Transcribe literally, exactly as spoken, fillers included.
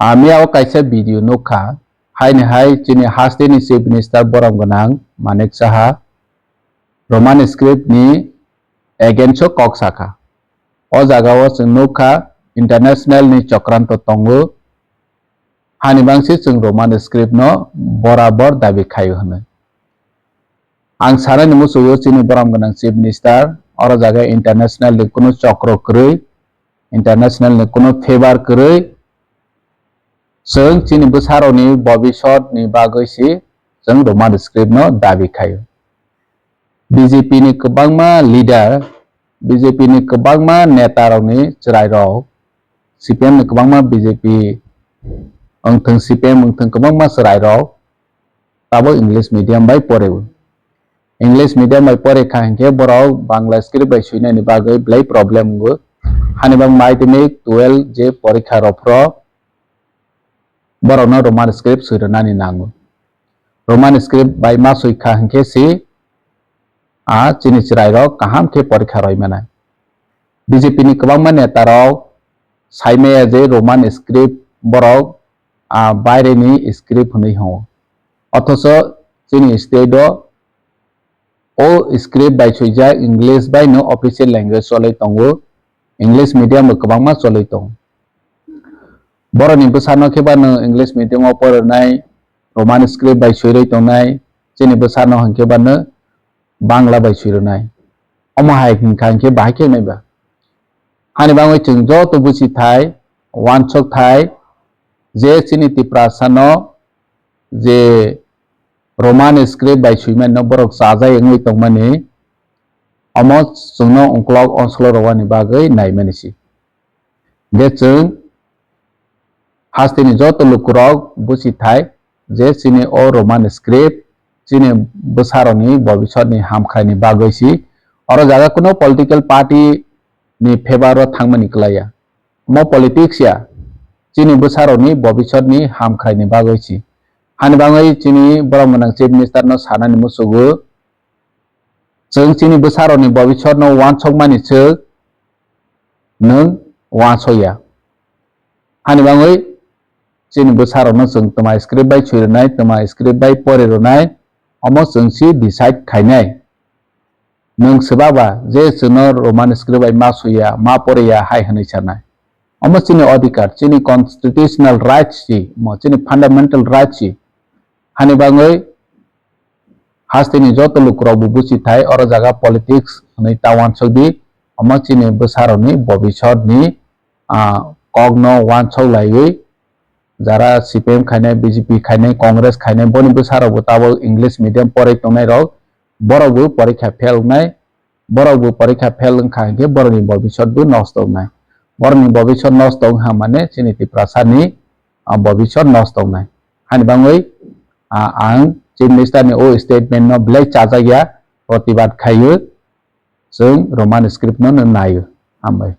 Ami o kaisa video nukha, haini hai chini hasteni Chief Minister borom gwnang Manik Saha Roman script ni against o kok sakha. O jaga o chwng nukha international ni chokranto tongo, hani bangsi chwng Roman script no borabor dabi khaio hwnwi. Ang sanani muchungo chini borom gwnang Chief Minister, oro jaga international ni kunu chokro kwrwi, international ni kunu favor kwrwi, chwng chini bwsarokni bobisot ni bagwi si chwng Roman script no dabi khaio. B J P ni kwbangma leader, B J P ni kwbangma neta rokni chwrai rok, C P M ni kwbangma B J P wngthwng, C P M wngthwng, kwbangma chwrai rok tabuk English medium bai poreo. English medium bai pore kha hinkhe borok Bangla script bai swinani bagwi belai problem wngo. Hani bang madhyamik, twelve je porikha rok phro borokno Roman script swirwnani nango. Roman script bai ma swi kha hinkhe si a chini chwrai rok kaham khe porikha roi manai. B J P ni kwbangma neta rok sai maya je Roman script borok a baireni script hwnwi hwngo. Othocho chini state o o script bai swijak English bai no official language cholwi tongo, English medium bo kwbangma cholwi tongo. Borokni bwsano khe ba no English medium o poronai, Roman script bai swirwi tongnai, chini bwsano hinkhe ba no Bangla bai swirwnai. Omo hai hinkha hinkhe bahai khe wngnai ba. Hani bagwi chwng joto buchi thai, wansok thai, je chini Tiprasa no je Roman script bai swimani no borok chajai wngwi tongmani, omo chwngno ungkulok onsolo rwani bagwi naimani si. Je chwng hasteni joto lukurok buchi thai je chini o Roman script chini bwsarokni bobisotni hamkhraini bagwi si. Oro jaga kuno political party ni favor o thangmani kwlaiya. Omo politics ya, chini bwsarokni bobisotni hamkhraini bagwi si. Hani bagwi chini borom gwnang Chief Minister no sanani muchungo, chwng chini bwsarokni bobisotno wansokmani swk nwng wansokya. Hani bagwi chini bwsarokno chwng twma script bai swi rwnai, twma script bai pori rwnai, omo chwng si decide khainai. Nwng swbaba je chwngno Roman script bai ma swiya, ma poriya hai hwnwi sanai. Omo chini odhikar, chini constitutional rights si, omo chini fundamental rights si. Hani bagwi hasteni joto lukurok bo buchi thai, oro jaga politics hwnwi ta wansok di, omo chini bwsarokni bobisotni, ah, kokno wansok laiwi, jara C P M khainai, B J P khainai, Congress khainai, boni bwsarok bo tabuk English medium porai tongnai rok, borok bo porikha fail wngnai, borok bo porikha fail wngkha hinkhe borokni bobisot bo nosto wngnai. Borokni bobisot nosto wngkha mane chini Tiprasani, ah, bobisot nosto wngnai. Hani bagwi, ah, ang Chief Minister ni o statement no belai chajakya, protibad khaio, chwng Roman script no naio. Hambai.